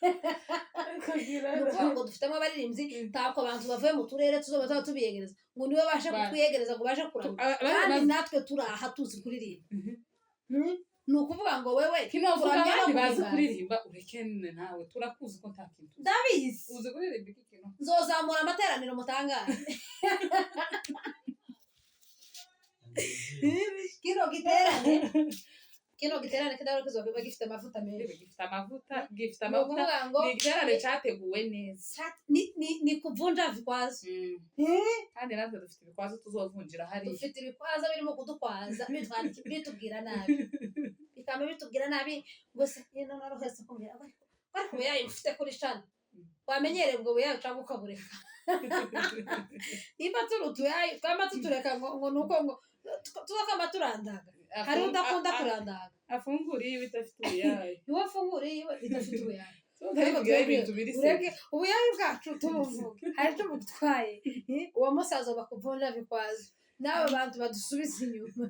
Ni ukuvuga ngo dufitemo abaririmbyi, ntabwo abantu bavuye mu turere tuzoba tuba tubiyegereza ngo niwe bashe kutwiyegereza ngo bashe kuramya, kandi natwe turi aha tuzi kuririmba. Ni ukuvuga ngo wewe Kinovuga kuramya no abandi bazi guhimbaza. kuririmba, ureke nawe turakuzi ko nta kintu uzi. Ndabizi. Uzi kuririmba iki kintu? Nzozamura amateraniro mutangare. Kino giterane kidahora kizoba gifite amavuta menshi. Gifite amavuta, gifite Ni amavuta. ukuvuga ngo Ni igiterane cyateguwe neza. Ni kuvunja vikwazo. Kandi natwe dufite ibikwazo tuzovunjira hariya. Dufite ibikwazo birimo kudukwaza, bitubwira nabi, bikaba bitubwira nabi ngo se ino naruhetse kumbwira ngo ariko ubuyayi mufite kuri shana, wamenyereye ubwo buyayi cyangwa ukabureka? Nimba turi utuyayi twaba tutureka ngo nuko ngo tuzakama turandaga, hari udakunda kurandaga. Afungura iyo idafite ubuyayi. Iwe afungura iwe idafite ubuyayi. Tutaribwira ibintu biri se. Ureke ubuyayi bwacu tumuvuge, hari icyo butwaye? Uwo musaza bakuvunja bikwazo n'aba bantu badusubiza inyuma,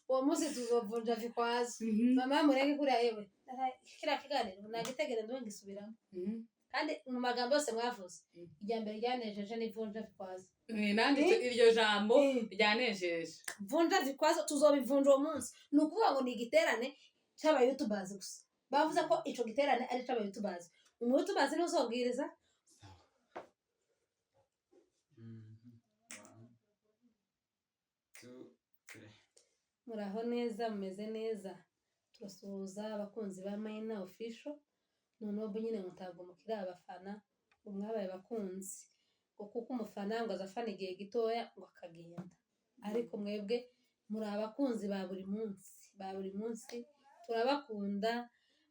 uwo munsi tuzovunja vikwazo. Mama murenge kuriya, yewe, kiriya kiganiro nagitegere nduwe ngisubiramo. Kandi mu magambo yose mwavuze, irya mbere ryanejeje ni vunja vikwazo. Nanjye iryo jambo ryanejeje. Vunja vikwazo, tuzobivunja uwo munsi. Ni ukuvuga ngo ni igiterane cy'abayutubazi gusa. Bavuze ko ico giterane ari ic'abayutubazi. Umuyutubazi niwe uzobwiriza. One, two, three. Muraho neza, mumeze neza? Turasuhuza abakunzi ba Mayina Official. Noneho ubu nyine ngo ntabwo mukiri abafana, ngo mwabaye abakunzi, ngo kuko umufana ngo aza afana igihe gitoya ngo akagenda, ariko mwebwe muri abakunzi ba buri munsi, ba buri munsi. Turabakunda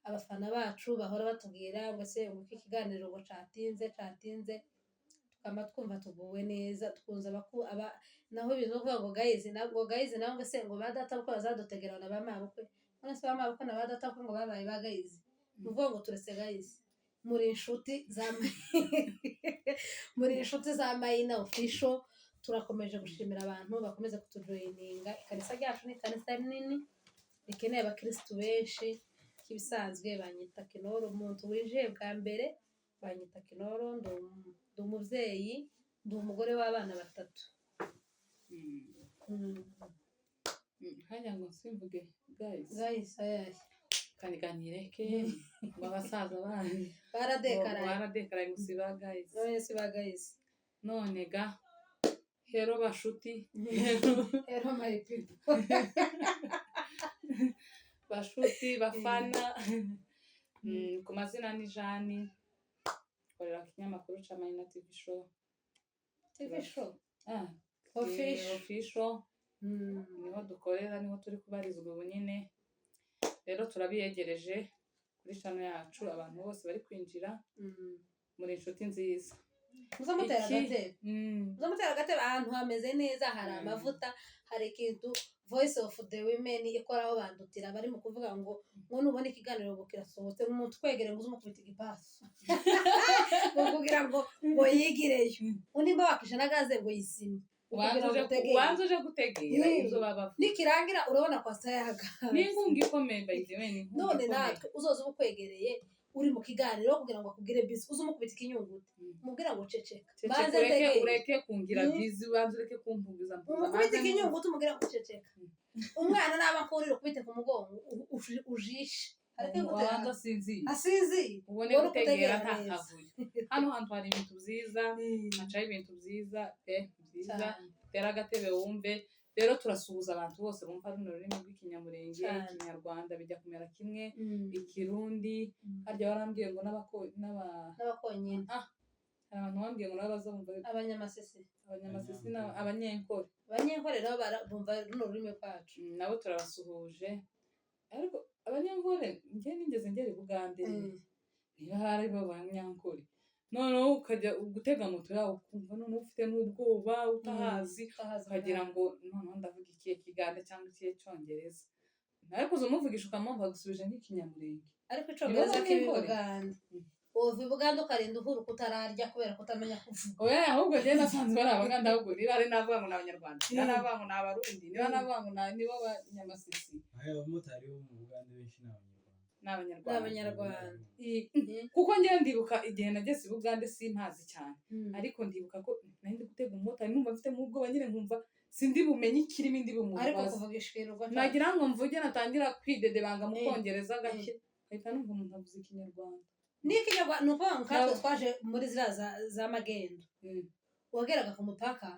abafana bacu bahora batubwira ngo se ngo iki kiganiro ngo catinze, catinze, tukaba twumva tuguwe neza, twunze abaku aba. Naho ibintu byo kuvuga ngo guys ngo guys naho ngo se ngo ba data bukwe bazadutegera na ba mabukwe, none se ba mabukwe na ba data bukwe ngo babaye ba guys? Ni ukuvuga ngo turetse guys, muri inshuti za Mayina Official. Turakomeje gushimira abantu bakomeza kutujoyininga. Ikanisa ryacu ni ikanisa rinini rikeneye abakirisitu benshi. Nk'ibisanzwe banyita Kinoro, umuntu winjiye bwa mbere banyita Kinoro. Ndi umubyeyi, ndi umugore w'abana batatu. Hajya ngo simvuge guys. Guys ayahe? Kanireke ngo abasaza banyu Baradekaraye. Baradekaraye ngo si ba guys. None si ba guys. None ga hello bashuti. Hello my people. Bashuti bafana. Ku mazina ni Jani, korera ku kinyamakuru ca Mayina TV Show. TV show. Ah, Official. Official. Niho dukorera, niho turi kubarizwa ubu nyine. Rero turabiyegereje kuri channel yacu, abantu bose bari kwinjira, muri inshuti nziza. Muzamutera agatebe. Muzamutera agatebe, ahantu hameze neza, hari amavuta, hari ikintu Voice of the Women ikoraho, bandutira bari mu kuvuga ngo nubona ikiganiro ngo kirasohotse, umuntu twegere ngo uze umukubita igipasu ngo kugira ngo yigireyo, undi mba wakisha na gaze ngo yisime Ubanza kugira ngo utegere. Ubanza uje gutegera ibyo baba bavuga. Nikirangira urabona kwasa yahagaze. Ni inkunga ikomeye, by the way, ni inkunga None ikomeye. natwe uzoza uba ukwegereye uri mu kiganiro kugira ngo akubwire bisi, uze umukubita ikinyunguti, umubwira ngo ceceka. Ceceka. Banze Ureke ntegere. Ureke kungira bizi, ubanza ureke kumpugiza mpuza. Umukubite ikinyunguti, umubwira ngo ceceka. Umwana naba akurira, ukubite ku mugongo, ujishe areke gutera. Ubanza asinzire. Asinzire. Ubone Ubone gutegera gutegera nta neza. kavuyo. Hano hantu hari ibintu byiza, hacaho ibintu byiza pe, byiza. Cyane. Tera agatebe wumve. Rero turasuhuza abantu bose bumva runo rurimi rw'Ikinyamurenge. Cyane. Ikinyarwanda bijya kumera kimwe, Ikirundi. Harya warambwiye ngo n'abako n'aba N'abakonyine. Ah, hari abantu bambwiye ngo nabo bazumva. Abanyamasisi. Abanyamasisi n'abanyenkore. Abanyenkore nabo bumva runo rurimi rwacu. Nabo turabasuhuje. Ariko abanyankore, njye nigeze ngera i Bugande, niba hari bo banyankore, noneho ukajya gutega moto yawe ukumva noneho ufite n'ubwoba utahazi, Utahazi. ukagira ngo noneho ndavuga ikihe Kigande cyangwa ikihe Cyongereza, ariko uza umuvugisha ukamwumva agusubije nk'Ikinyamurenge. Ariko Icyongereza Nibo kibi. Abanyankore. Bugande, uva i Bugande ukarinda uhura kutararya kubera kutamenya kuvuga. Oya, ahubwo njyewe nasanze bari Abagande. Ahubwo niba ari navuga ngo ni Abanyarwanda, niba navuga ngo ni Abarundi, niba navuga ngo nibo Abanyamasisi. Aya, abamotari bo mu Bugande benshi ni Abanyarwanda. Ni Abanyarwanda. Abanyarwanda. Kuko njyewe ndibuka igihe nageze i Bugande, simpazi cyane, ariko ndibuka ko nari ndi gutega umumotari, numva mfite ubwoba nyine, nkumva sindi bumenye ikirimi ndi Ariko bumubaze. Kuvugisha irwa. Nagira ngo mvuge, natangira kwidedebanga mu Kongereza gake, nkahita numva umuntu avuze Ikinyarwanda. Ni Ikinyarwanda, ni ukuvuga ngo nkatwe twaje muri ziriya za magendo, wageraga ku mupaka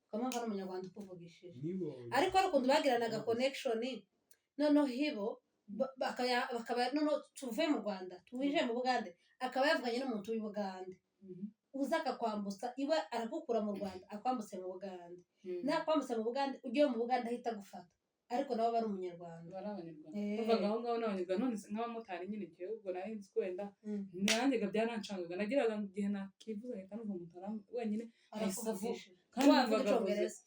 ukamwumva n'Umunyarwanda ukuvugishije. Nibo. Ariko hari ukuntu bagiranaga connection, noneho hibo bakaba noneho tuve mu Rwanda tuwinjiye mu Bugande, akaba yavuganye n'umuntu w'i Bugande uza akakwambutsa iwe, aragukura mu Rwanda akwambutse mu Bugande. Nakwambutse mu Bugande, ugiye mu Bugande ahita agufata, ariko nabo bari Umunyarwanda. Bari Abanyarwanda. Numvaga aho ngaho n'Abanyarwanda. None se nk'abamotari nyine, njyewe ubwo nari nzi ko wenda nanjye byaranshangaga, nagiraga ngo igihe nakivuza nkahita numva umuntu wenyine ahise avuga. Arakuvugishije. Kandi Wavuga numvaga avuze Icyongereza.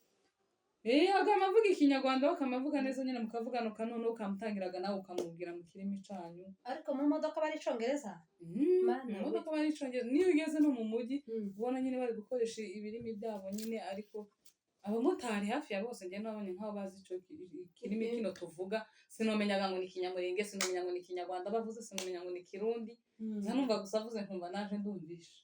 Agama avuga Ikinyarwanda, bakamavuga neza nyine, mukavugana, noneho ukamutangiraga nawe ukamubwira mu kirimi canyu. Ariko mu modoka bari Icyongereza. Mana Mu we. modoka bari Icongereza. Niyo ugeze no mu mujyi ubona nyine bari gukoresha ibirimi byabo nyine, ariko abamotari hafi ya bose njye nabonye nk'aho bazi ico kirimi kino tuvuga. Sinomenyaga ngo ni Ikinyamurenge, sinomenya ngo ni Ikinyarwanda bavuze, sinomenya ngo ni Kirundi. Nza numva gusa avuze nkumva naje ndumvisha.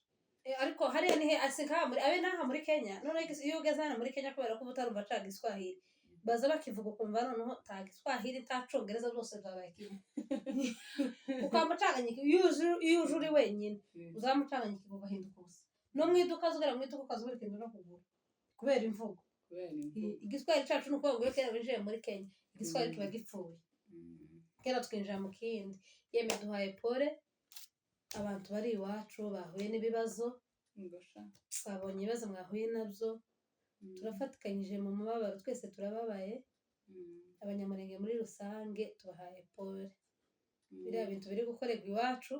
Ariko hariya ni he asi nkaha muri abe n'aha muri Kenya? Noneho iyo ugeze hano muri Kenya, kubera ko uba utarumva ca Giswahili, baza bakivuga ukumva noneho nta Giswahili, nta Congereza, byose byabaye kimwe, ukamucanganyika. Iyo uje uri wenyine uzamucanganyika ugahinduka ubusa. No mu iduka uzugera mu iduka ukaza ubura ikintu no kugura kubera imvugo. Kubera imvugo. Igiswahili cacu, ni ukuvuga ngo iyo kera winjiye muri Kenya, Igiswahili kiba gipfuye. Kera twinjira mu kindi. Yemwe, duhaye pole abantu bari iwacu bahuye n'ibibazo. Ngosha. Twabonye ibibazo mwahuye nabyo, turafatikanyije mu mubabaro, twese turababaye. Abanyamurenge muri rusange tubahaye pole. Biriya bintu biri gukorerwa iwacu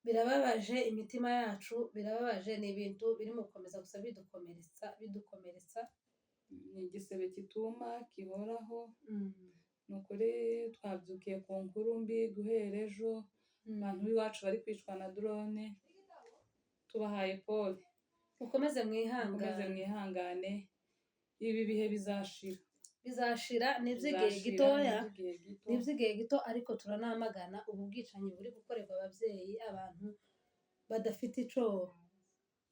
birababaje imitima yacu, birababaje. Ni ibintu biri mu gukomeza gusa bidukomeretsa, bidukomeretsa. Ni igisebe kituma kihoraho. Ni ukuri twabyukiye ku nkuru mbi guhera ejo, abantu b'iwacu bari kwicwa na drone. Tubahaye pole. Mukomeze Mukomeze mwihangane. Mwihangane, ibi bihe bizashira. Bizashira, ni iby'igihe Bizashira, gitoya. ni iby'igihe gito. Ni iby'igihe gito, ariko turanamagana ubu bwicanyi buri gukorerwa ababyeyi, abantu badafite ico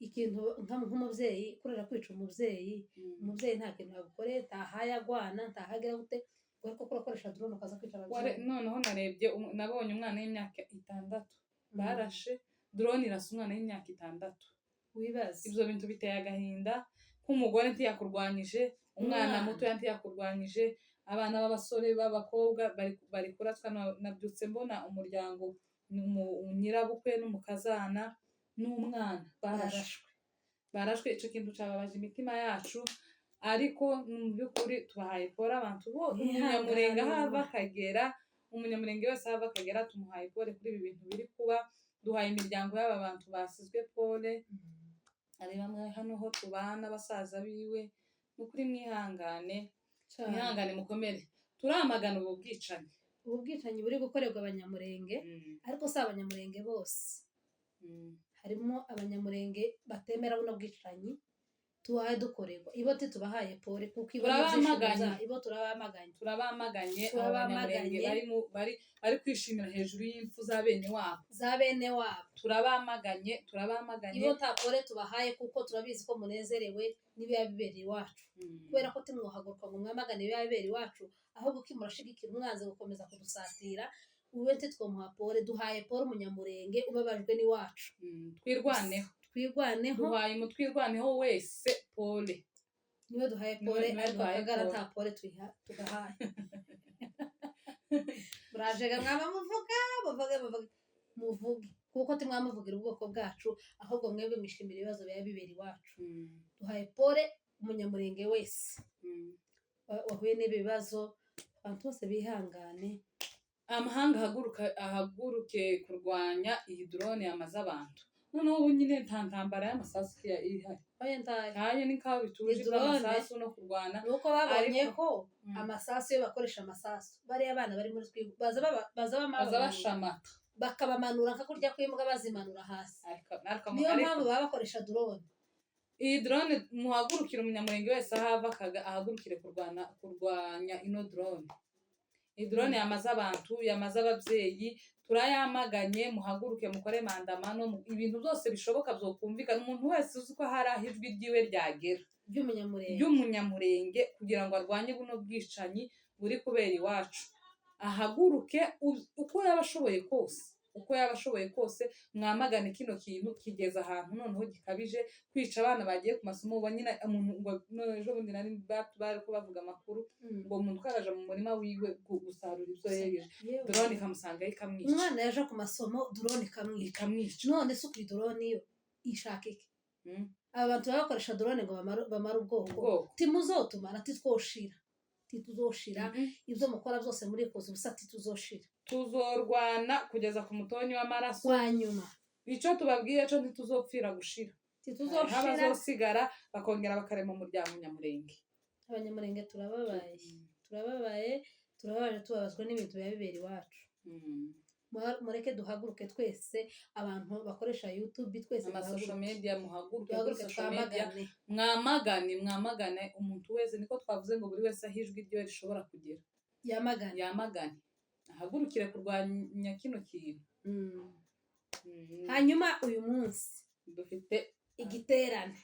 ikintu, nk'umubyeyi kurera, kwica umubyeyi. Umubyeyi nta kintu yagukoreye, ntahaye agwana, ntahagira gute, ariko ko urakoresha drone ukaza kwica ababyeyi. Noneho narebye nabonye umwana w'imyaka 6 barashe drone, irasa umwana w'imyaka 6. Wibaze. Ibyo bintu biteye agahinda. Nk'umugore ntiyakurwanyije, umwana Umwana. mutoya ntiyakurwanyije, abana b'abasore, b'abakobwa bari kuraswa. Nabyutse mbona umuryango, nyirabukwe n'umukazana n'umwana barashwe, barashwe. Icyo kintu cyababaje imitima yacu, ariko mu by'ukuri tubahaye pole abantu bo Umunyamurenge aho ava akagera, Umunyamurenge wese aho ava akagera, tumuhaye pole kuri ibi bintu biri kuba. Duhaye imiryango y'aba bantu basizwe pole. Hari bamwe hano ho tubana, basaza biwe. Ni ukuri mwihangane. Cane. Mwihangane, mukomere, turamagana ubu bwicanyi. Ubu bwicanyi buri gukorerwa Abanyamurenge, ariko si Abanyamurenge bose. Harimo Abanyamurenge batemera buno bwicanyi tubaye dukorerwa. Ibo tubahaye pole kuko ibo ni ibyishimo Turabamaganye. Ibo turabamaganye. Turabamaganye abo Turabamaganye. Banyamurenge bari kwishimira hejuru y'impfu za bene wabo. Za bene wabo. Turabamaganye, turabamaganye. Ibo nta pole tubahaye, kuko turabizi ko munezerewe n'ibiba bibera iwacu. Kubera ko timwohaguruka ngo mwamagane ibiba bibera iwacu, ahubwo ko murashigikira umwanzi gukomeza kudusatira, uwe ntitwomuha pole. Duhaye pole Umunyamurenge ubabajwe n'iwacu. Twirwaneho. Twirwaneho. Duhaye umutwirwaneho wese pole. Niwe duhaye Niwe pole. niwe Ariko duhaye Akagara pole. nta pole tugahaye. Murajega mwaba muvuga, muvuge, muvuge, muvuge, kuko timwamuvugira ubwoko bwacu, ahubwo mwebwe mwishimira ibibazo biba bibera iwacu. Duhaye pole Umunyamurenge wese wahuye n'ibi bibazo. Abantu bose bihangane. Amahanga ahaguruka, ahaguruke kurwanya iyi drone yamaze abantu. Noneho ubu nyine nta ntambara y'amasasu ihari. Oya, ntayo. Ntayo, ni kaho bituje. Ni drone. Iby'amasasu no kurwana. Ni uko babonye ko amasasu, iyo bakoresha amasasu, bariya bana bari muri twiga baza baza baza bashamata. Bakabamanura nka kurya kw'imbwa bazimanura hasi. Ariko Niyo mpamvu baba bakoresha drone. Iyi drone, muhagurukire, Umunyamurenge wese aho ava ahagurukire kurwanya ino drone. Ni drone yamaze abantu, yamaze ababyeyi. Turayamaganye, muhaguruke mukore maandamano, ibintu byose bishoboka byokumvikana. Umuntu wese uzi ko hari aho ijwi ryiwe ryagera Ry'umunyamurenge, ry'umunyamurenge, kugira ngo arwanye buno bwicanyi buri kubera iwacu, ahaguruke uko yaba ashoboye kose, uko yaba ashoboye kose, mwamagane kino kintu kigeze ahantu noneho gikabije kwica abana bagiye ku masomo. Ubu nyine umuntu ngo no ejo bundi nari bari ko bavuga amakuru ngo umuntu twaraje mu murima wiwe gusarura ibyo yegeje, Yewe. drone ikamusangayo ikamwica. Umwana yaje ku masomo, drone ikamwica. Ikamwica. None se ukuri drone yo ishaka iki? Aba bantu baba bakoresha drone ngo bamare ubwoko. Ubwoko. Timuzotumara, titwoshira, tituzoshira. Ibyo mukora byose murikoza ubusa, tituzoshira. Tuzorwana kugeza ku mutonyi w'amaraso wa nyuma. Icyo tubabwiye cyo, ntituzopfira gushira. Tituzoshira. Abazosigara bakongera bakarema umuryango nyamurenge. Abanyamurenge turababaye, turababaye, turababaje, tubabazwa n'ibintu biba bibera iwacu. Mureke duhaguruke twese, abantu bakoresha YouTube twese Ama social duhaguruke. media, muhaguruke kuri Duhaguruke social media. twamagane. Mwamagane, mwamagane. Umuntu wese, niko twavuze ngo buri wese aho ijwi ryiwe rishobora kugera yamagane. Yamagane, ahagurukire kurwanya kino kintu. Hanyuma uyu munsi dufite igiterane.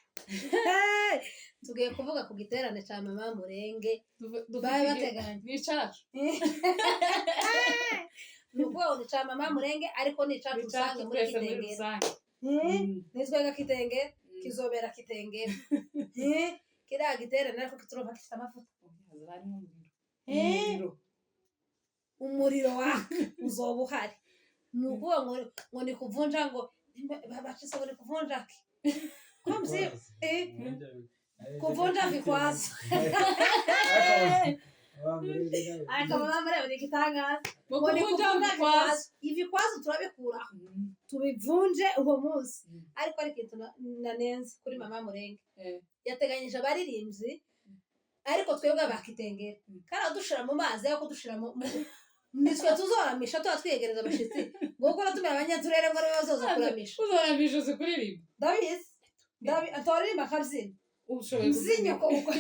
Tugiye kuvuga ku giterane cya mama Murenge dufite baba bateganya. Ni icacu. Ni ukuvuga ngo ni cya mama Murenge, ariko ni icacu Ni icacu rusange muri twese muri Kitengera. rusange. Nitwega Kitengera, kizobera Kitengera. Kiriya giterane ariko kiturumva gifite amavuta. Hazaba harimo umuriro. Eh? Umuriro. Umuriro waka uzoba uhari. Ni ukuvuga ngo ni kuvunja, ngo bacise ngo ni kuvunja ki kwa mzee, kuvunja vikwazo. Ariko mama murebe, ni igitangaza. Ngo Ngo ni kuvunja kuvunja vikwazo. vikwazo, ibikwazo turabikuraho, tubivunje uwo munsi. Ariko ari ikintu nanenze kuri mama Murenge. Yateganyije abaririmbyi, ariko twebwe abakitengera kandi adushira mu mazi ayo kudushira mu nitwe tuzoramisha, tuba twiyegereza abashitsi, ngo kuko uratumira abanyaturere ngo aribo bazoza kuramisha. Uzoramisha uzi kuririmba? Ndabizi. Atoririmba akabyina. Ushoboye Mbyinyo ko uko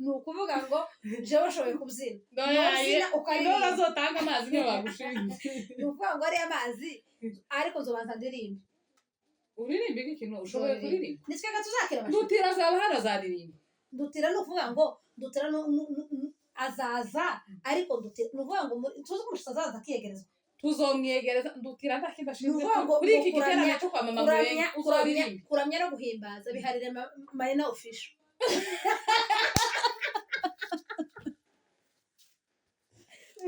ni ukuvuga ngo jewe ushoboye kubyina. Ndoyaye. Wabyina ukaririmba. Nibo bazotanga amazi, niyo bagushinze. Ni ukuvuga ngo ariyo amazi, ariko nzobanza ndirimbe. Uririmba iki kintu ushoboye kuririmba? Ni twebwe tuzakira abashitsi. Ndutira azaba hano, azaririmba. Ndutira, ni ukuvuga ngo ndutira azaza, ariko ndutira ni ukuvuga ngo tuzi ko umushitsi azaza akiyegerezwa. Tuzomwegereza ndutira, nta kindi ashinzwe Ni ukuvuga ngo kuri iki ngo giterane kuramya- cyo kwa mama kuramya Murenge kuramya uzoririmba. Kuramya no guhimbaza biharire Marina Official.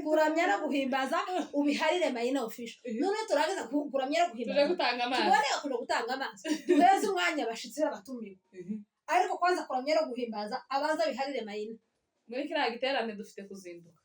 Kuramya no guhimbaza ubiharire Marina Official. Noneho turangiza kuramya no Tuje guhimbaza, gutanga amazi. tubone kuja gutanga amazi, duheze umwanya abashitsi b'abatumiwe. Ariko kwanza kuramya no guhimbaza abanza biharire Marina. Muri kiriya giterane dufite kuzinduka.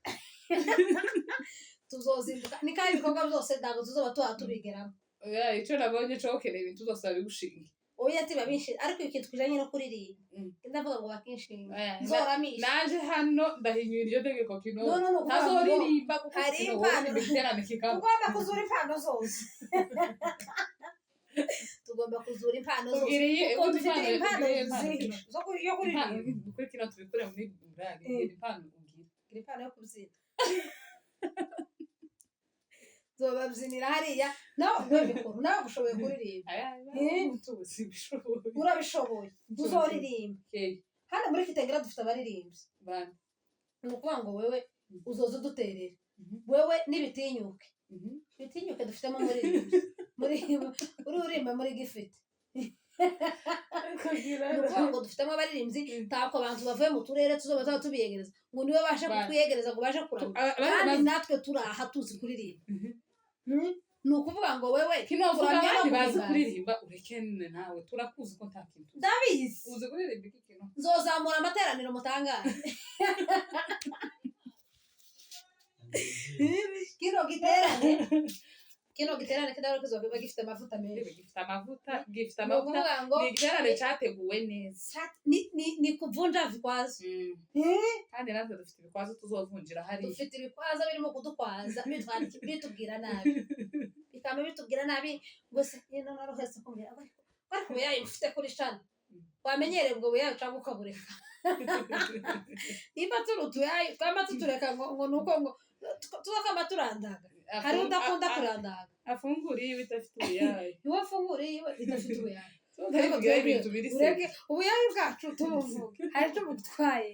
Tuzozinduka, ni kandi ibikorwa byose ntabwo tuzoba tuba tubigeramo. Oya, icyo nabonye cyo ukeneye ibintu zose babigushinga. Oya, tibabinshi, ariko ikintu kijanye no kuririmba, ndavuga ngo bakinshinga, Oya, nzoramisha. Naje hano ndahinyura iryo tegeko kino No, no, no, kuvuga ngo ntazoririmba kuko hari kino impano. woririmba igiterane kikaba. Tugomba kuzura impano zose, tugomba kuzura impano zose, Ubwira iyi kuko ubundi dufite impano impano ubwira iyi impano zihishe yo impano kuririmba. Kuri kino tubikure muri burage. Impano ubwira. Gira impano yo kubyina, zobabyinira hariya. Nawe uguhe mikoro, nawe ushoboye kuririmba. Aya. Ubutubuzi bishoboye. Urabishoboye, uzoririmba. Okay. Hano muri Kitengera dufite abaririmbyi. Bana. Ni ukuvuga ngo wewe uzoza uduterera, wewe n'ibitinyuke. Bitinyuke, dufitemo umuririmbyi muri uri uririmba muri gifite. Ni ukuvuga ngo dufitemo abaririmbyi. Ntabwo abantu bavuye mu turere tuzoba tuba tubiyegereza ngo niwe bashe kutwiyegereza ngo baje kuramya, kandi natwe turi aha tuzi kuririmba. Ni ukuvuga ngo wewe Kino vuga kuramya no abandi bazi guhimbaza. kuririmba, urekene nawe turakuzi ko nta kintu uzi. Ndabizi. Uzi kuririmba iki kintu? Nzozamura amateraniro mutangare. Kino giterane kidahora kizoba gifite amavuta menshi. Gifite amavuta, gifite Ni amavuta. ukuvuga ngo Ni igiterane cyateguwe neza. Ni kuvunja vikwazo. Kandi natwe dufite ibikwazo tuzovunjira hariya. Dufite ibikwazo birimo kudukwaza, bitubwira nabi, bikaba bitubwira nabi ngo se nyine narohetse kumbwira ngo ariko yayo mufite kuri shana. Wamenyereye ubwo buyaye cyangwa ukabureka. Nimba turi utuyaye, twaba tutureka ngo nuko ngo tuzakama turandaga. Hari udakunda kurandaga. Afungura iyo idafite ubuyaye. Iwe afungura iwe idafite ubuyaye. Tutabivugira ibintu biri Ureke ubuyaye bwacu tubuvuge, hari icyo butwaye?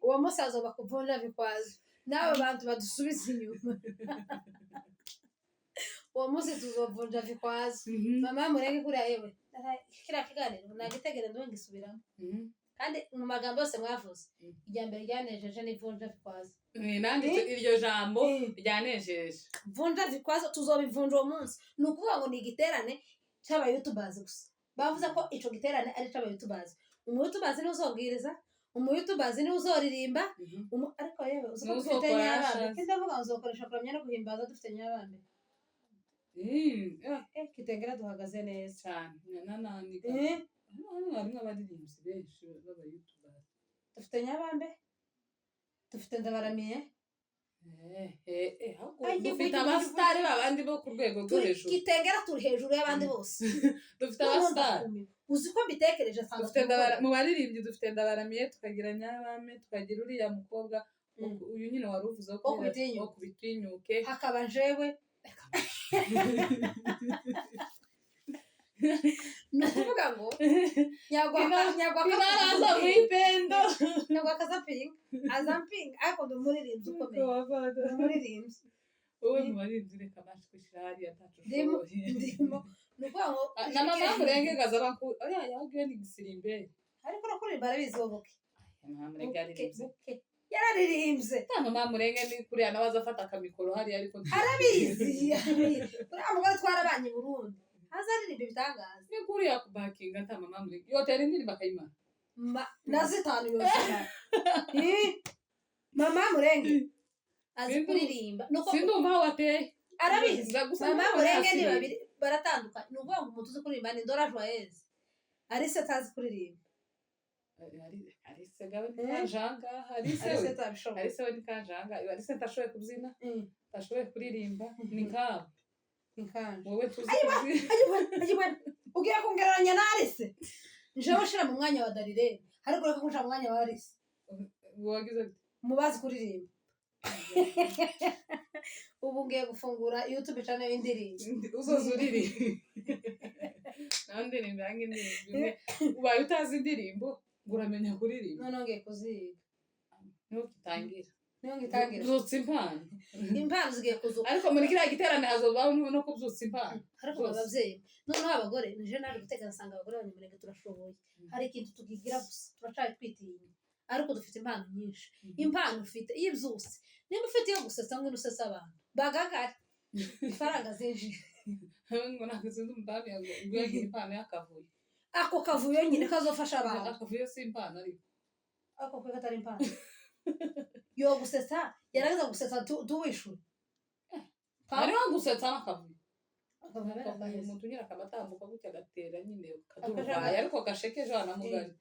Uwo munsi azoba kuvunja vikwazo n'abo bantu badusubiza inyuma. Uwo munsi tuzovunja vikwazo. Mama murenge kuriya, yewe, kiriya kiganiro nagitegere ndiwe ngisubiramo. Kandi mu magambo yose mwavuze, irya mbere ryanejeje ni vunja vikwazo. Nanjye iryo jambo ryanejeje. Vunja vikwazo, tuzobivunja uwo munsi. Ni ukuvuga ngo ni igiterane cy'abayutubazi gusa. Bavuze ko ico giterane ari ic'abayutubazi. Umuyutubazi niwe uzobwiriza, umuyutubazi niwe uzoririmba. Ariko yewe, uzi ko Niwe dufite uzokora Nyabambe? ashaze. Ndavuga ngo uzokoresha kuramya no guhimbaza, dufite Nyabambe. Kitengera duhagaze neza. Cyane nananiga. Hano harimo abaririmbyi benshi b'abayutubazi. Dufite Nyabambe, dufite Ndabaramiye. Ahubwo Ay, dufite igihugu, abasitari babandi bo ku rwego rwo hejuru. Kitengera turi hejuru y'abandi bose. Dufite Noneho abasitari. ndakumirwa. Uzi ko mbitekereje nsanga Dufite turi gukora. Mu baririmbyi dufite Ndabaramiye, tukagira Nyabame, tukagira uriya mukobwa uyu nyine wari uvuze Wo kubitinyuka. wo kubitinyuke. Hakaba jewe. Ni ukuvuga ngo Kinaraza mu ipendo. Nyagwa akazampinga, azampinga, ariko ndi umuririmbyi ukomeye, ndi umuririmbyi. Wowe mu baririmbyi, reka baje kwishyira hariya atacu Ndimo. ushoboye. Ndimo, ni ukuvuga ngo Na mama Murenge gaza baku oya yagiye ni gisirimbe. Ariko no kuririmba arabizi wowe. Mama Murenge yaririmbye. Buke yararirimbye. Nta mama Murenge ni kuriya nawe aza afata akamikoro hariya, ariko Arabizi, arabizi. Uriya mugore twarabanye i Burundi, aza aririmba ibitangaza. Ni kuriya kubakinga, nta mama Murenge yotera indirimbo akayimara. Na zitanu yose. Mama Murenge azi kuririmba nuko Sindumva aho wateye. Arabizi. Gusa Mama ndumva Murenge ni yasirimbye. babiri baratandukanye. Ni ukuvuga ngo umuntu uzi kuririmba ni Ndora Joyeuse. Arise atazi kuririmba. Arise gawe ni kanjanga Arise. Arise We atabishoboye. Arise we ni kanjanga. Arise ntashoboye kubyina, ntashoboye kuririmba, ni nkawe. Inkanje. Wowe tuzi kubyina. Ayiwe, ayiwe, ugiye kungereranya na Arise? Njewe ushira mu mwanya wa Darire, ariko ureka kunshira mu mwanya wa Arise. Wagize ati Mubazi kuririmba. Ubu ngiye gufungura YouTube channel y'indirimbo. Uzoza uririmba nawe ndirimbo yange, indirimbo imwe ubaye utazi indirimbo ngo uramenya kuririmba. Noneho ngiye kuziga. Niho ugitangira. Niyo ngitangira. Byutsa impano. Impano zigiye kuzuka. Ariko muri kiriya giterane hazobaho no kubyutsa impano. Ariko Zose. ababyeyi, noneho abagore, nije naje guteka nsanga abagore b'Abanyamurenge turashoboye. Hari ikintu tukigira gusa turacari twitinya, ariko dufite impano nyinshi. Impano ufite iyo ibyutse, niba ufite iyo gusetsa, ngwino usetse abantu bagagare, ifaranga zinjira. Ngo ntabwo sinzi umudamu ngo yagira impano y'akavuyo. Ako kavuyo nyine kazofasha abantu. Akavuyo si impano ariko. Ako kwe katari impano yo gusetsa, yarangiza gusetsa tuwishure. Hariho gusetsa n'akavuyo. Akavuyo bene akaheza. Umuntu nyine akaba atambuka gutya agatera nyine kaduruvayi, ariko gashekeje wanamugari,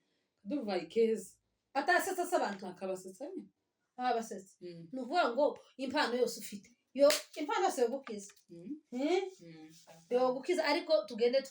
kaduruvayi keza. Atasetsa se abantu? Akabasetsa nyine. Abasetsa. Ni ukuvuga ngo impano yose ufite, yo impano yose yogukiza. Yogukiza, ariko tugende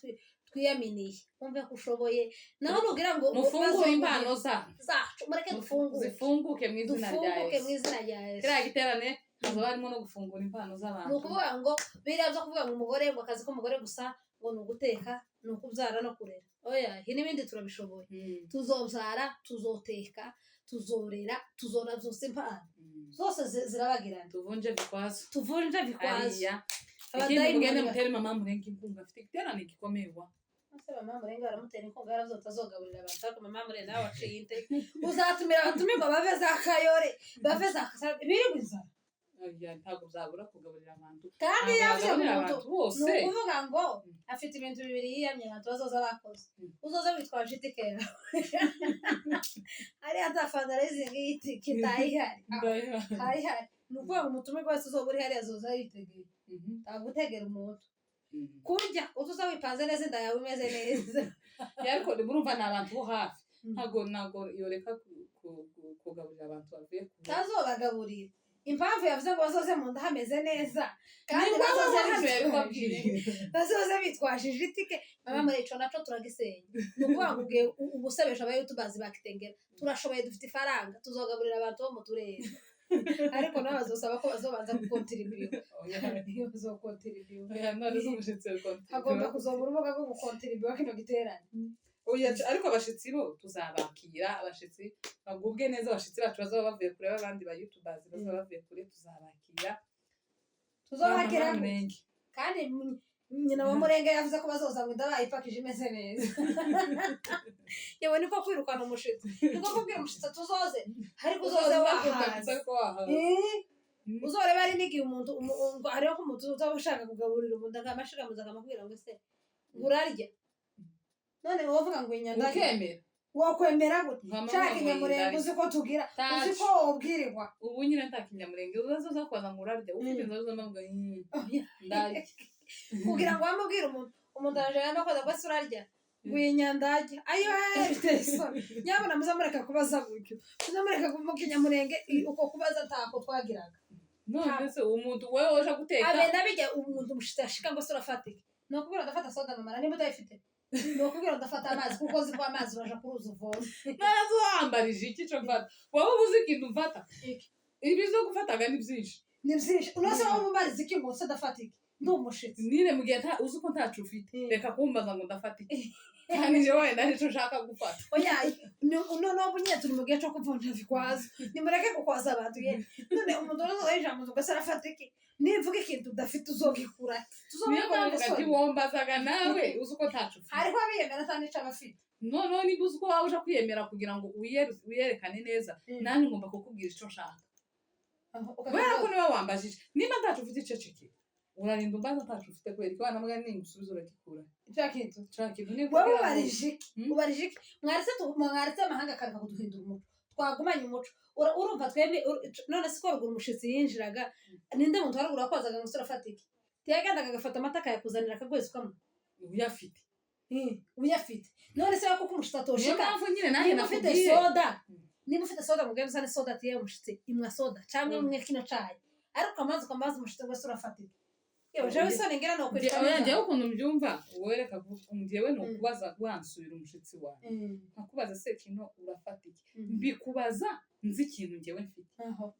twiyaminiye, wumve ko ushoboye. Naho nugira ngo Mufungure impano zanyu. Zacu, mureke dufunguke. Zifunguke mu izina rya Dufunguke mu Yesu. izina rya Yesu. Kiriya giterane hazaba harimo no gufungura impano Ni z'abantu. ukuvuga ngo biriya byo kuvuga ngo umugore, ngo akazi k'umugore gusa ngo ni uguteka, ni ukubyara no kurera, oya, hi n'ibindi turabishoboye. Tuzobyara, tuzoteka, tuzorera, tuzora byose. Impano zose zirabagirana. Tuvunje vikwazo. Tuvunje vikwazo. Hariya ikindi, Abadayimoni mugende mutere mama Murenge inkunga, afite igiterane gikomeye wa. Ese mama Murenge baramutera inkunga yaravuze utazogaburira abantu? Ariko mama Murenge nawe waciye intege, uzatumira abatumirwa bave za Kayore, bave za Kasara, birirwa inzara. Oya, ntabwo byabura kugaburira abantu. Kandi Ntabwo yavuze ngo bagaburira umuntu abantu bose. Ni ukuvuga ngo afite ibintu bibiri yiyamye abantu bazoza bakoze. Uzoza witwaje itike yawe, hariya nta fundraising y'itike itayihari. Ntayihari. Ni ukuvuga ngo umutumirwa wese uzoba uri hariya azoza yiteguye. Ntabwo utegera umuntu kurya, uza wipanze neza, inda yawe imeze neza. Ya, ariko murumva ni abantu bo hafi, ntabwo yoreka kugaburira abantu bavuye kure. Ntazobagaburira. Impamvu yavuze ngo bazoze mu nda hameze neza, kandi Ni bazoze wowe hano bitwaje yabibabwiye. Bazoze bitwaje ijitike. Mama, muri ico naco turagisenya. Ni ukuvuga ngo ubwiye ubusabisha aba youtubers bakitengera, turashoboye, dufite ifaranga, tuzogaburira abantu bo mu turere, ariko nabo bazosaba ko bazobanza gukontribuwa. Oya. Bazokontribuwa. Oya, none se umushyitsi ari Hagomba kuzoba urubuga rwo gukontribuwa kino giterane. Oya, ariko abashitsi bo tuzabakira, abashitsi bagubwe neza, abashitsi bacu bazaba bavuye kure, abandi ba youtubers bazaba bavuye kure, tuzabakira. Tuzobakira. Mama Murenge. Kandi nyina wa Murenge yavuze ko bazoza ngo inda bayipakije imeze neza. Yewe, niko kwirukana umushitsi, niko kubwira umushitsi tuzoze, ariko uzoze wahaze. Ariko wahaze. Uzoreba ari n'igihe umuntu hariho nk'umuntu uzaba ushaka kugaburira umuntu, akamashigamuza, akamubwira ngo: "Ese ngo urarya?" None wowe uvuga ngo inyanda. Ukemera. Wakwemera gute? Nkama Shaka ngo inyamurenge. indarya. Uzi ko tugira, uzi Taci. ko wobwirirwa. Ubu nyine nta kinyamurenge uzaza uzakubaza ngo urarya, ufite inzoga uzamavuga ndarya. Kugira ngo wamubwire umuntu araje yamakoza ngo: "Ese urarya?" Ngo: "Iyi nyandajya ayo." Biteye isoni. Nyabona muzamureka kubaza gutyo, muzamureka mu kinyamurenge uko kubaza ntako twagiraga. None se umuntu wowe waje guteka? Abenda bijya umuntu umushitsi ashika ngo: "Se urafatika?" Ni ukubwira: "Ndafata soda mama, nimba utayifite ni ukubwira: ndafata amazi," kuko uzi ko amazi uraja kuruza uvoma. Narazi wambarije iki cyo mfata, wowe uba uzi ikintu mfata. Iki? Ibi zo gufataga ni byinshi. Ni byinshi. Unose wowe umubariza iki ngo: "Se ndafata iki?" Ndi umushitsi. Nyine mu gihe uzi ko ntacu ufite, reka kumbaza ngo ndafata iki, kandi njyewe wenda nicyo nshaka gufata. Oya, noneho ubu nyine turi mu gihe cyo kuvunja vikwazo. Nimureke kukwaza abantu. Ye, none umuntu uzoza ijambo ngo: "Ese arafata iki?" Nimvuga ikintu udafite uzogikura? Niyo Tuzobikorera mpamvu ati isoni. wombazaga nawe uzi ko ntacu ufite. Hariho abiyemera ata n'ico abafite. Noneho niba uzi ko waba uje kwiyemera kugira ngo wiyerekane neza, nanjye ngomba kukubwira icyo nshaka, kubera ko niba wambajije niba ntacu ufite, iceceke, urarinda umbaza ntacu ufite kubera ko wana ningusubiza uragikura. Cya kintu. Nshaka ikintu ni Wowe kugira ngo ubarije iki? Ubarije iki? Mwaretse amahanga akareka kuduhindura umuco, twagumanye umuco. Urumva twebwe none si ko ruguru umushitsi yinjiraga, ninde muntu wa ruguru wakozaga ngo: "Urafata iki?" Tiyagendaga agafata amata akayakuzanira akaguheza ukamuha. Uyafite. Uyafite. None se kuko umushitsi Niyo atosheka mpamvu nyine nanjye niba ufite nakubwiye. soda, niba ufite soda, mugende uzane soda, ati: "Yewe umushitsi, imwa soda cyangwa imwe kino cayi." Ariko amazi ukamazi umushitsi ngo: "Ese urafata iki?" Yewe, jewe isoni ngira ni ukwicwa Oya, njyewe n'inzara. ukuntu mbyumva, wowe reka njyewe ni ukubaza wansubira umushitsi wawe, nkakubaza: "Se kino urafata iki?" Mbikubaza nzi ikintu njyewe mfite.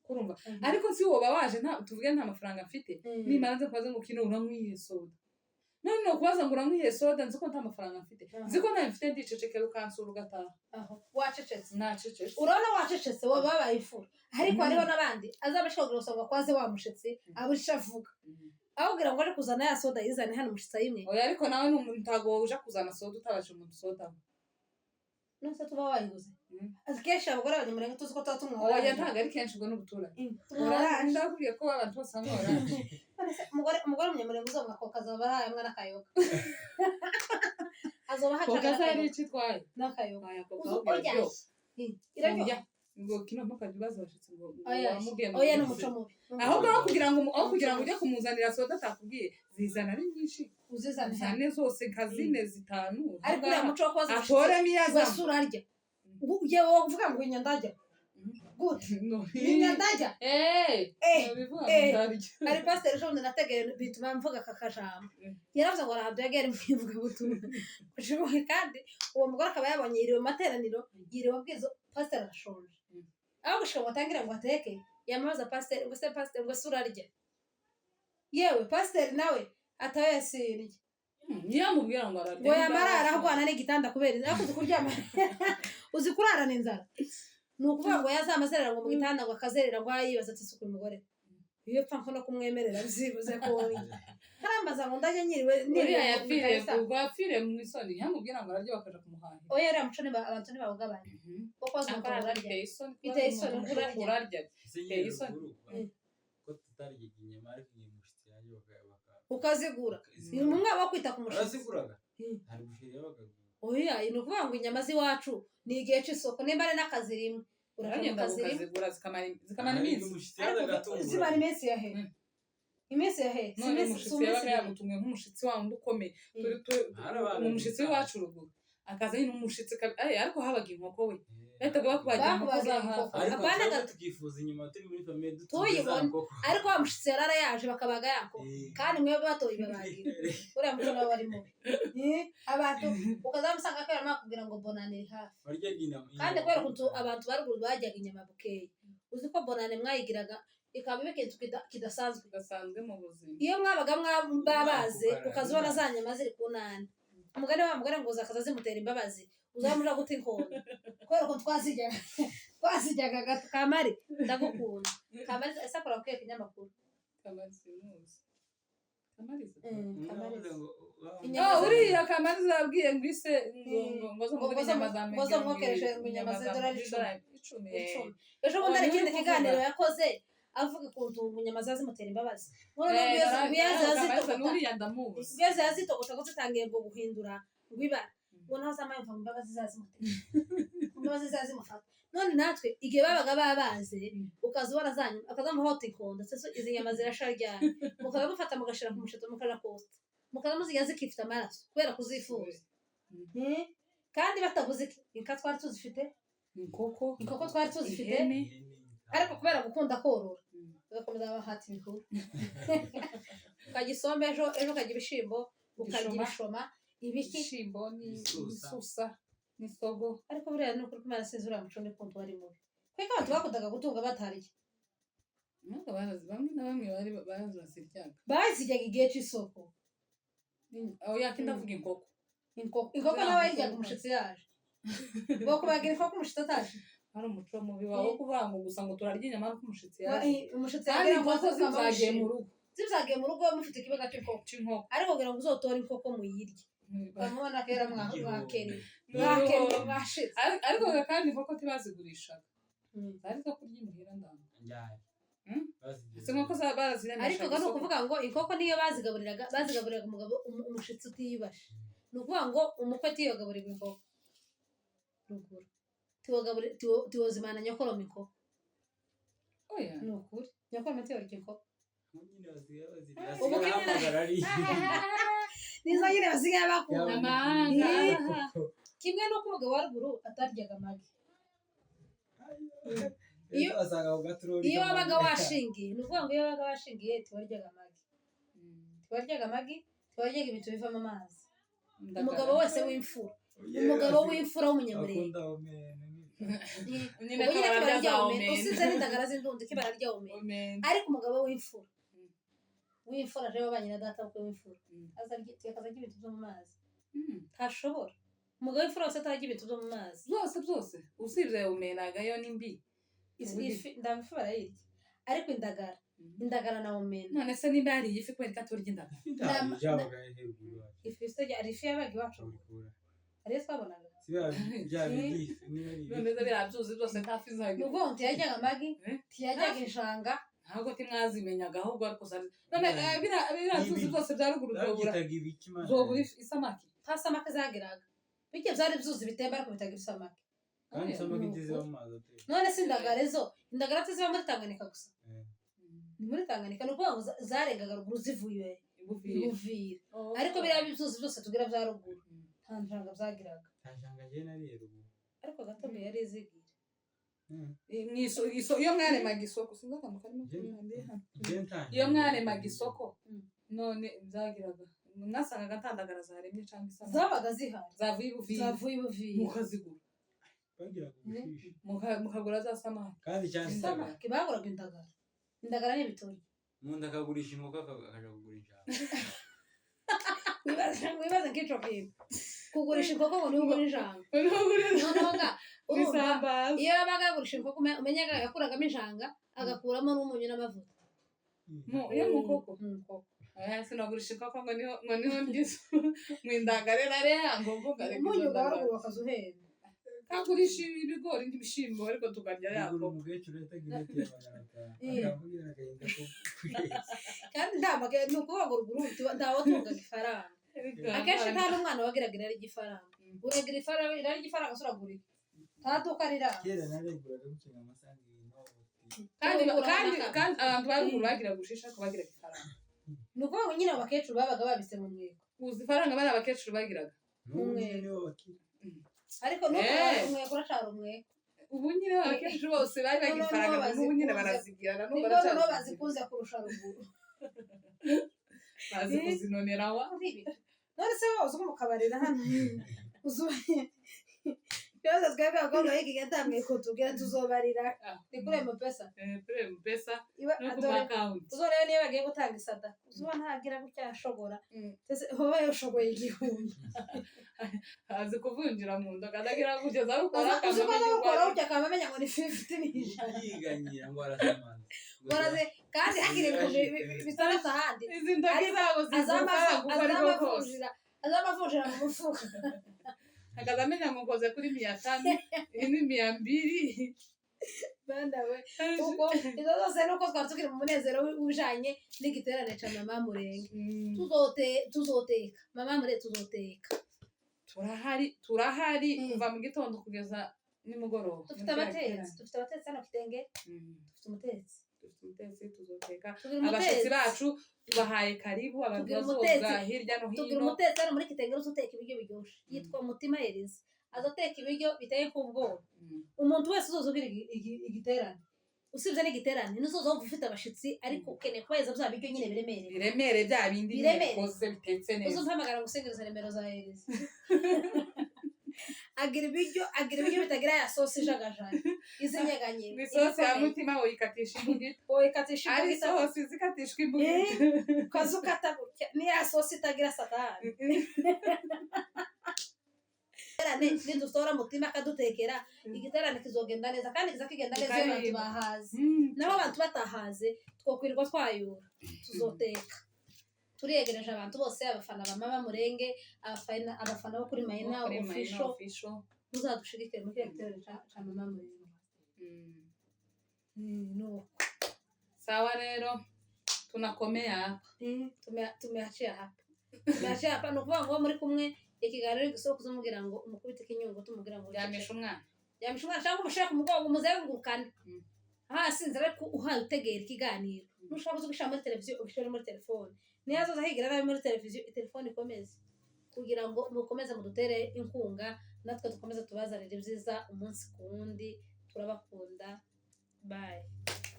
Kurumva? Ariko si woba waje nta, tuvuge nta mafaranga mfite, nimara nze kubaza ngo: "Kino uranywiye soda?" None ni ukubaza ngo: "Uranywiye soda?" Nzi ko nta mafaranga mfite, nzi ko ntayo mfite, ndicecekera, ukansura ugataha. Aho wacecetse. Nacecetse. Urabona wacecetse, wowe babaye imfura, ariko hariho n'abandi azabashobora gusanga kwaze wa mushitsi abura icyo avuga, aho kugira ngo aje kuzana ya soda, yizane hano umushitsi ayimwe. Oya, ariko nawe ntago uja kuzana soda utabasha umuntu soda. None tuba wayiguze. Akenshi abagore b'abanyamurenge tuzi ko tuba tunywa Oya, oranje. ntabwo ari kenshi, ubwo ni ubuturanyi. Tunywa oranje. Ndakubwiye ko abantu bose banywa oranje. None se umugore w'umunyamurenge uzanywa Coca azoba arayanywa n'akayoga, azoba hacaga Coca zari n'akayoga. icyo itwaye. N'akayoga. Oya, Coca Uzi ahubwo uko iraryoha. iryoshye. Iraryoha. Oya, ngo kino ntukajya ubaza abashitsi ngo Oya, wamubwiye ngo oya, ni umuco mubi. Ahubwo aho kugira ngo ujye kumuzanira soda atakubwiye, zizana ari nyinshi. Uzizane hano. Zane zose nka zine, zitanu. Ariko uriya muco wo kubaza umushitsi Atoremo iyo azana. wese: "Urarya?" Yewe, wowe uvuga ngo inyandajya gute? Inyandajya. Bivuga ngo ndarya. Hari pasiteri ejo bundi nategeye bituma mvuga aka kajambo. Yaravuze ngo arahantu yagiye ari mu ivugabutumwa, kandi uwo mugore akaba yabonye yiriwe mu materaniro, yiriwe abwiza pasiteri, arashonje. Aho gushika ngo atangire ngo ateke, yamabaza pasiteri ngo: "Se pasiteri," ngo: "Se urarya?" Yewe, pasiteri nawe atawe sirya. Niyo amubwira ngo ararya. Ngo yamara arahwana n'igitanda kubera inzara. Ariko uzi kuryama, uzi kurarana inzara? Ni ukuvuga ngo yazamazerera ngo mu gitanda, ngo akazerera, ngo yibaza ati: "Suku uyu mugore iyo pfa nko no kumwemerera byibuze ko karambaza ngo ndajya nyiriwe Uriya niriwe yapfiriye kabisa." Ubwo yapfiriye mu isoni, yamubwira ngo ararya bakaja kumuhahira. Oya, uriya muco abantu ntibawugabanya wo kubaza umuntu ngo urarya. Biteye isoni. Biteye isoni, urarya. Urarya. Ese Biteye nyine isoni. ruguru ko tutaryaga inyama, ariko igihe umushyitsi yaje Ukazigura, ni umwe wo kwita ku mushitsi. Baraziguraga. Hari busheri yabaga. Oya, ni ukuvuga ngo inyama z'iwacu ni igihe cy'isoko, nimba ari n'akazi rimwe uraja mu Uragenda kazi rimwe. ukazigura zikamara Hari iminsi. umushyitsi Ariko yazaga atunguranye. zimara iminsi ya he? Iminsi ya he? Si None iminsi, si umushitsi umunsi yabaga ibiri. yagutumwe, nk'umushitsi wa wundi ukomeye. Hari abantu Umushyitsi w'iwacu ruguru akaza nyine, umushitsi ariko habaga inkoko we. Bahitaga bakubagira inkoko Bakubagira za inkoko. hafi. Ariko Apana twebwe tukifuza inyuma turi muri famille dutunze za Tuyibona. nkoko. Ariko wa mushitsi yarara yaje bakabaga yako, kandi mwebwe batoye ibabagira. Uriya muco nawe wari mubi. Abantu ukazamusanga ko yarimo akubwira ngo bonane iri hafi. Baryaga inyama. Kandi kubera ukuntu abantu baruguru bajyaga inyama bukeye, uzi ko bonane mwayigiraga ikaba iba ikintu kidasanzwe. Gasanzwe mu buzima. Iyo mwabaga babaze, Kugara. ukazibona za nyama ziri ku nani, umugani wa mugore ngo uzakaza zimutera imbabazi, uzamuja guta inkonda kubera ukuntu twazijyaga gato. Kamari, ndagukunda Kamari. Ese akora kukiye kinyamakuru? Kamariza muzi. Kamariza. Kamari. Ah, uriya Kamariza yabwiye ngo ise ngo ngo zo Ngo mugure inyama za ngo zo mwokereje ngo inyama z'idolari 10. 10. 10. Ejo bundi hari Oh, ikindi niwe uri kiganiro kuvuga. yakoze avuga ukuntu ngo inyama ziba zimutera imbabazi. Eh, Noneho Kamariza n'uriya ndamuzi. ngo iyo zitogota ngo zitangiye ngo guhindura ngo ibara, ngo naho zamaye ngo imbabazi zazimutera, imbabazi zazimufata. None natwe igihe babaga babaze, ukaza ubona za nyama, akazamuhota inkonda se izi nyama zirasha ryari, mukaza mufata mugashira ku musheto, mukaja kotsa, mukaza muzirya zikifite amaraso kubera kuzifuza. Kandi bataguze iki, inka twari tuzifite. Inkoko. Inkoko twari tuzifite. Ihene. Ariko kubera gukunda korora, ugakomeza bahata ibihuru, ukarya isombe ejo, ejo ukarya ibishimbo, ukarya Ibishoma. Ibishoma, ibiki. Ibishyimbo Ibisusa. n'ibisusa n'isogo. Ariko buriya ni ukuri ko Imana sinzi uriya muco n'ukuntu wari mubi, kuko abantu bakundaga gutunga batarya. Ntabwo barazi, bamwe na bamwe bari baraziryaga. Baziryaga igihe cy'isoko. Aho yakinda avuga inkoko. Inkoko nawe yayiryaga umushitsi yaje, ngo kubagira inkoko umushitsi ataje. Hari umuco mubi wawe wo kuvuga ngo gusa ngo turarya inyama ariko umushitsi yaje. Umushitsi Kandi yagira ngo inkoko aze zibyagiye mu kwamba rugo. Zibyagiye mu rugo, mufite ikibaga cy'inkoko. Cy'inkoko. Ariko kugira ngo uzotore inkoko muyirye, bamubona kera mwakeriye Ni mwakeriye uruhombo. mwashize. Ariko kandi inkoko ntibazigurishaga, zari zo kurya imuhira ndanga. Izo nkoko baraziremeshaga Ariko ga ni isoko. ukuvuga ngo inkoko niyo bazigaburiraga, bazigaburiraga umugabo umushitsi utiyubashe. Ni ukuvuga ngo umukwe atiyagaburirwa inkoko ruguru, tiwozimana nyokoroma inkoko. Oya. Ni ukuri, nyokoroma tiyorya inkoko. Ubu Nizo nyine basigaye bakunda. Amahanga. Kimwe n'uko umugabo wa ruguru ataryaga amagi. Iyo wabaga washingiye, ni ukuvuga ngo iyo wabaga washingiye tiwaryaga amagi, tiwaryaga amagi, tiwaryaga ibintu bivamo amazi. Indagara. Umugabo wese w'imfura, umugabo w'imfura w'umunyamurenge. Nyine Ubu ko nyine bararya kibararya za omena, omena. usize n'indagara z'indundi kibararya omena. Omena. Ariko umugabo w'imfura rero wabanye na data w'ukwe w'imfura, akazarya ibintu byo mu mazi. Ntashobora, umugabo w'imfura wese atararya ibintu byo mu mazi. Zose byose usibye omenaga yo ni mbi. Ifi ndabifi barayirya, ariko indagara, indagara na omena. None se nimba yariye ifi, kubera ko aturya indagara? Ifi se hari ifi yabaga iwacu, hariyo twabonaga. None se biriya byuzi byose nta fi Ni zagira? ukuvuga ngo ntiyaryaga amagi, Eh? ntiyaryaga injanga. Ntabwo timwazimenyaga ahubwo, ariko zari none biriya byuzi byose bya ruguru byobura byobura isamaki? Nta samake zageraga, bityo byari byuzi bitemba ariko bitagira isamake. Kandi isamake nziza mu mazi ateye. None se indagara zo, indagara ziba muri Tanganyika gusa, ni muri Tanganyika. Ni ukuvuga ngo zarengaga ruguru zivuye Ibuvira. Ibuvira. Ariko biriya byuzi byose tugira bya ruguru nta njanga byagiraga. Nta janga njye nariye ruguru. Ariko gato ngo yari izigira. Iyo mwaremaga isoko, sinzi akantu karimo ndi hano. Njye nta Iyo mwaremaga isoko, none byagiraga mwasangaga nta ndagara zaremye cyangwa isamaki? Zabaga zihari. Zavuye ibuvira. Zavuye ibuvira. Mukazigura. Bagiraga ubushishi. Mukagura za samaki. Kandi cyane Isamake baguraga indagara, indagara ni ibitoki. Umuntu akagurisha inkoko akaja kugura injanga. Wibaze nk'ico kintu, kugurisha inkoko ngo niwe ugura injanga. Noneho ga urumva Isambaza. iyo yabaga yagurisha inkoko, umenyaga yakuragamo injanga, agakuramo n'umunyu n'amavuta. Iyo mu nkoko. Mu nkoko. Aya, sinagurisha inkoko ngo niho ndyizo mu indagara rero ngo mvuga reka Umunyu izo bwa ndagara. ruguru bakazuhenda. Kagurisha ibigori n'ibishyimbo ariko tukarya ya Ruguru nkoko. umukecuru yataga inoti ya 500 akavugira agahinda ko kugeza. Kandi nta ni ukuvuga ngo ruguru ntawatungaga ifaranga akenshi, nta n'umwana wagiraga irari ry'ifaranga. Uragira ifaranga, irari ry'ifaranga se uragura iki? Nta duka riraba. Kera nareguraga gukenga amasaha inoti. Kandi Uruguru kandi n'akana. kandi abantu ba ruguru bagiraga ubushisha ariko bagiraga ifaranga. Ni ukuvuga ngo nyine abakecuru babaga babise mu mweko. Uzi ifaranga bari abakecuru bagiraga? N'ubu nyine nibo bakira. Ariko n'ubu Eh. umweko uracara umweko. Ubu nyine abakecuru bose bari bagira Noneho ifaranga, n'ubu nyine bazikunze. barazigira, na n'ubu Nibwo noneho baracyazigira. Bazikunze kurusha ruguru. Bazi kuzinonera wa. None se wowe uzi ko mu kabari na hano uzi ibibazo twebwe abakobwa b'iki yatamwiye kutubwira tuzobarira ni kuri M-Pesa. Kuri M-Pesa Iwe no ku adore ma account. Uzorebe niyo bagiye gutanga isadaka, uzuba ntagira gutya yashobora. Ese hoba yoshoboye 1000? Azi kuvunjira mu nda akadagira kugeza arukora. Uzi ko aza gukora gutya akaba amenya ngo ni 50, ni 100. Yiganyira ngo arasamaza. Waraze kandi hakiri 6,000 ahandi. Izi ntoki zabo zizi urufaranga uko ariko kose. Azamavunjira, azamavunjira mu mufuka. Akaza amenya ngo nkoze kuri 500, iyi ni 200. Banda we, ubwo izo zose nuko twari tukiri mu munezero w'ibijanye n'igiterane ca Mama Murenge. Tuzoteka Mama Murenge, tuzoteka. Turahari, turahari. Kuva mu gitondo kugeza nimugoroba. Dufite abatetsi, dufite abatetsi hano Kitenge. Dufite umutetsi. Dufite umutetsi, tuzoteka. Tugira Abashyitsi umutetsi. bacu tubahaye karibu, abantu Tugira bazoza umutetsi. hirya no Tugira hino. umutetsi hano muri Kitenge uteka ibiryo biryoshye, yitwa Mutima Elize, azateka ibiryo biteye k'ubwoba. Umuntu wese uzoza ugira igiterane, usibye n'igiterane, n'uzoza wumva ufite abashitsi ariko ukeneye kubaheza bya biryo nyine biremereye. Biremere, bya bindi nyine. Biremereye. Bikoze bitetse neza. Uzumpamagara gusengereza nimero za Elize. Agira ibiryo, agira ibiryo bitagira ya sosi ijagajaga izinyeganyega. Ni isosi ya mutima uyikatisha imbugita. Uyikatisha Ari imbugita. isosi zikatishwa imbugita. Ukaza ukata gutya, ni ya sosi itagira satani. Igiterane nidutora Mutima akadutekera, igiterane kizogenda neza kandi kiza kigenda neza iyo abantu Tukaririmba. bahaze. Naho abantu batahaze twokwirirwa twayura. Tuzoteka, turiyegereje abantu bose, abafana ba Mama Murenge, abafana bo kuri Mayina Kuri Mayina Official. Official. Muzadushigikire muri kiriya giterane ca Mama Murenge. Nuko. Sawa rero, tunakomea hapa. Tumeachia hapa, tumeachia hapa. Ni ukuvuga ngo muri kumwe ikiganiro gisohoka uzamubwira ngo umukubite ikinyungu, tumubwira ngo Ryamisha umwana. Ryamisha umwana cyangwa umushyire ku mugongo umuzengurukane. Hasinze ariko uhaye utegera ikiganiro. Nushaka kuza ugishyira muri televiziyo, ubishyire muri telefone. Niyo azoza higira nabi muri televiziyo, telefone ikomeze kugira ngo mukomeze mudutere inkunga, natwe dukomeze tubazanire ibyiza umunsi ku wundi. Turabakunda, bye.